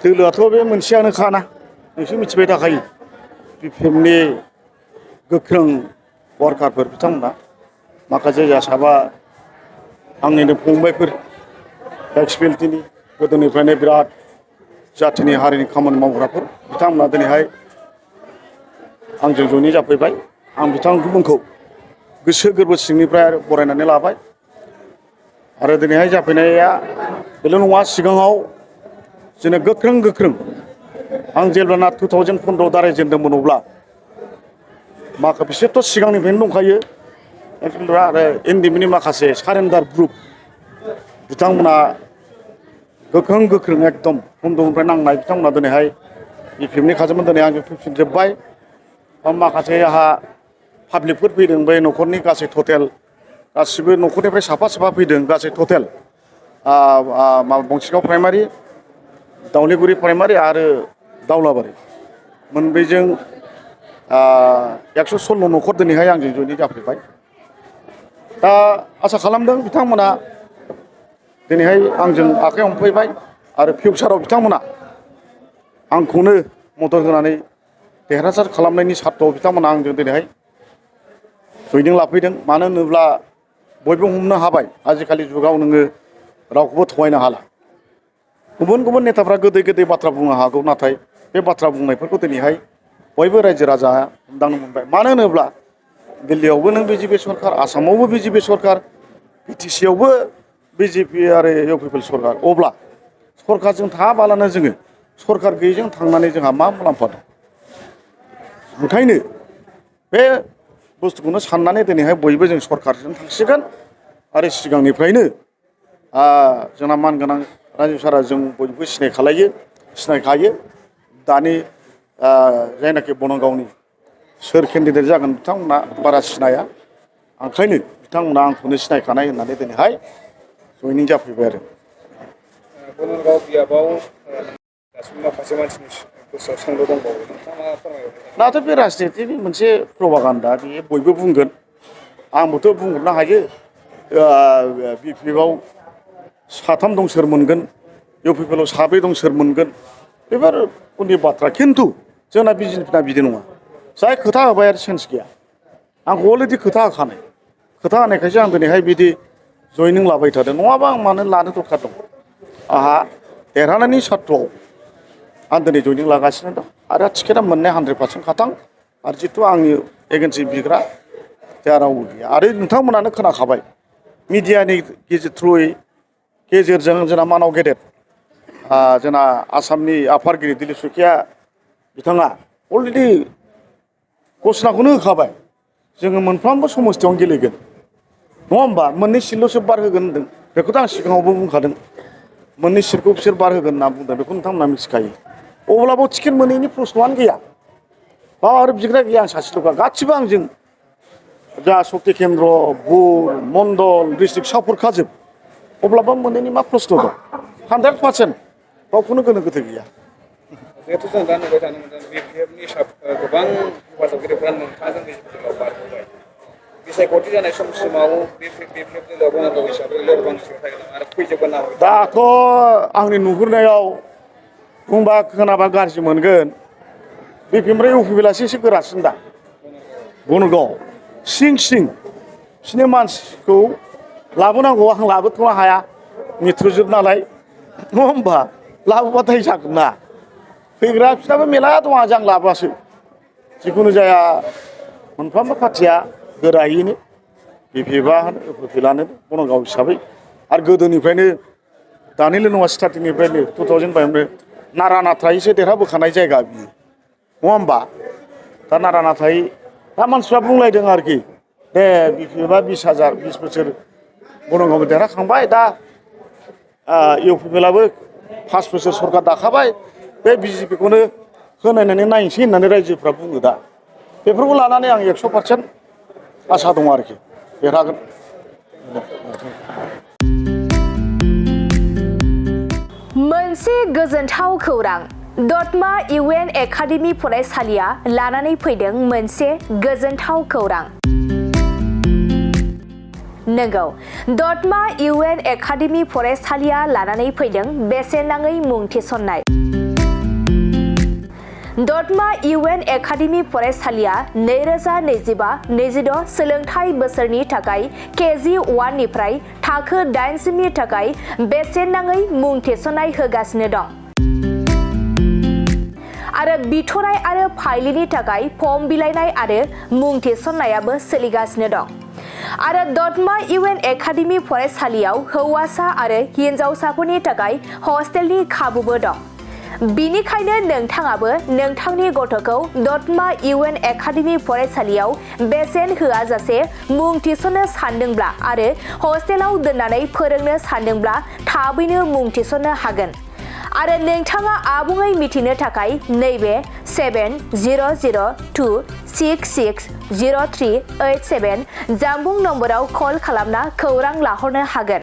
दोलोआथ' बे मोनसेयानोखाना नोंसोर मिथिबाय थाखायो बिपिएफनि गोख्रों वार्कारफोर बिथांमोना माखासे साबा आंनिनो फंबायफोर एक्सपिएलटिनि गोदोनिफ्रायनो बिराद जाथिनि हारिनि खामानि मावग्राफोर बिथांमोना दिनैहाय आंजों जयेन जाफैबाय आं बिथांमोनखौ गोसो गोरबो सिंनिफ्राय बरायनानै लाबाय आरो दिनैहाय जाफैनाया बेल' नङा सिगाङाव जोंनो गोख्रों आं जेब्लाना 2015 दारायजेनदोंमोन अब्ला बिसोरथ' सिगांनिफ्रायनो दंखायो आरो एनडिएफबिनि माखासे सारेन्डार ग्रुप बिथांमोना गोख्रों एकदम बन्द'निफ्राय नांनाय बिथांमोना दिनैहाय बिपिएफनि खाजोमोन दिनै आंजों फैफिनजोब्बाय माखासे आंहा पाब्लिकफोर फैदों बे न'खरनि गासै टटेल गासिबो न'खरनिफ्राय साफा फैदों गासै टटेल बंसिगाव प्राइमारि दावलिगुरि प्राइमारि आरो दावलाबारि मोनब्रैजों 116 न'खर दिनैहाय आंजों जयेन जाफैबाय दा आसा खालामदों बिथांमोना दिनैहाय आंजों आखाइ हमफैबाय आरो फिउचाराव बिथांमोना आंखौनो मदद होनानै देरहासार खालामनायनि सार्थ'आव बिथांमोना आंजों दिनैहाय जयेनिं लाफैदों मानो होनोब्ला बयबो हमनो हाबाय आजिखालि जुगाव नोङो रावखौबो थगायनो हाला गुबुन नेताफ्रा गोदै बाथ्रा बुंनो हागौ नाथाय बे बाथ्रा बुंनायफोरखौ दिनैहाय बयबो रायजो राजाया हमदांनो मोनबाय मानो होनोब्ला दिल्लीयावबो नों बिजेपि सरकार आसामावबो बिजेपि सरकार बिटिसियावबो बिजेपि आरो इउपिपिएल सरकार अब्ला सरकारजों थायाबालानो जोङो सरकार गैयैजों थांनानै जोंहा मा मुलाम्फा दं ओंखायनो बे बुस्थुखौनो साननानै दिनैहाय बयबो जों सरकारजों थांसिगोन आरो सिगांनिफ्रायनो जोंना मानगोनां रायजो सारा जों बयबो सिनायखायो दानि जायनाखि बनगावनि सोर केन्डिडेट जागोन बिथांमोना बारा सिनाया ओंखायनो बिथांमोना आंखौनो सिनायखानाय होननानै दिनैहाय जयेनिं जाफैबाय आरो बनगाव बियाबाव दासिम माखासे मानसिनि गोसोआव सोंलु दंबावो नोंथाङा फोरमायहरनो दाथ' बे राजनितिनि मोनसे प्रपागान्दा बेयो बयबो बुंगोन आंबोथ' बुंहरनो हायो बिपिएफआव 3 दं सोर मोनगोन इउपिपिएलआव 7 दं सोर मोनगोन बेफोर उननि बाथ्रा खिन्थु जोंना बिजेपिना बिदि नङा जाय खोथा होबाय आरो सेन्स गैया आंखौ अलरेडि खोथा होखानाय खोथा होनायखायसो आं दिनैहाय बिदि जयेनिं लाबाय थादों नङाबा आं मानो लानो दरखार दं आंहा देरहानायनि सार्थ'आव आं दिनै जयेनिं लागासिनो दं आरो टिकेटआ मोननाय 100% खाथां आरो जितु आंनि एगेन्सि बिग्रा जोंहा रावबो गैया आरो नोंथांमोनानो खोनाखाबाय मिडियानि गेजेरजों जोंना मानाव गेदेर जोंना आसामनि आफादगिरि दिलीप सैखोया बिथाङा अलरेडि घोषणाखौनो होखाबाय जोङो मोनफ्रोमबो समस्तियावनो गेलेगोन नङा होमबा मोननै सिटल'सो बार होगोन होनदों बेखौथ' आं सिगाङावबो बुंखादों मोननै सिटखौ बिसोर बार होगोन होनना बुंदों बेखौ नोंथांमोना मिथिखायो अब्लाबो टिकेट मोनैनि प्रश्नआनो गैया बाव आरो बिग्रा गैया आं सासेल'खा गासिबो आंजों जा शक्ति केन्द्र बुर मण्डल डिस्ट्रिक्ट सापर्टखाजोब अब्लाबो मोनैनि मा प्रश्न दं 100% बाव खुनु गोनो गोथो गैया जिहेतु जों दा नुबाय थानो मोनदों बिपिएफनि गोबां हेफाजाबगिरिफ्रा नोंथांजों बिजेपिआव बारबोबाय बिसायख'थि जानाय समसिमाव बिपिएफ दोलोआ बनगाव हिसाबै लोरबां थागोन आरो फैजोबगोन नामा दाथ' आंनि नुहुरनायाव बुंबा खोनाबा गाज्रि मोनगोन बिपिएफनिफ्राय इउपिपिएलआसो एसे गोरासिन दा बनगाव सिं बिसोरनि मानसिखौ लाबोनांगौ आं लाबोथ'नो हाया मिथ्रुजुब नालाय नङा होमबा लाबोबाथाय जागोन ना फैग्रा बिसोरनाबो मेला दं आं लाबोआसो जिखुनु जाया मोनफ्रोमबो पार्टिया गोरायैनो बिपिएफआ इउपिपिएलआनो बनगाव हिसाबै आरो गोदोनिफ्रायनो दानिल' नङा स्टार्टिंनिफ्रायनो 2005 नारा नाथायैसो देरहाबोखानाय जायगा बियो नङा होमबा दा नारा नाथाय दा मानसिफ्रा बुंलायदों आरोखि दे बिपिएफआ 20 बोसोर बनगावआव देरहाखांबाय दा इउपिपिएलआबो 5 बोसोर सरकार दाखाबाय बे बिजेपिखौनो होनायनानै नायनोसै होननानै रायजोफ्रा बुङो दा बेफोरखौ लानानै आं 100% आसा दं आरोखि देरहागोन मोनसे गोजोनथाव खौरां दतमा इउएन एकाडेमि फरायसालिया लानानै फैदों मोनसे गोजोनथाव खौरां नंगौ दतमा इउएन एकाडेमि फरायसालिया लानानै फैदों बेसेन नाङै मुं थिसननाय दतमा UN एकाडेमि फरायसालिया 2025-26 सोलोंथाइ बोसोरनि थाखाय KG 1 निफ्राय थाखो 8 सिमनि थाखाय बेसेन नाङै मुं थिसननाय होगासिनो दं। आरो बिथराय आरो फाइलिनि थाखाय फर्म बिलाइनाय आरो मुं थिसननायाबो सोलिगासिनो दं। आरो दतमा UN एकाडेमि फरायसालियाव हौवासा आरो हिनजावसाफोरनि थाखाय हस्टेलनि खाबुबो दं। बिनिखायनो नोंथाङाबो नोंथांनि गथ'खौ दतमा UN एकाडेमि फरायसालियाव बेसेन होआजासे मुं थिसननो सानदोंब्ला आरो हस्टेलाव दोननानै फोरोंनो सानदोंब्ला थाबैनो मुं थिसननो हागोन। आरो नोंथाङा आबुङै मिथिनो थाखाय नैबे 7002660387 जानबुं नम्बराव कल खालामना खौरां लाहरनो हागोन।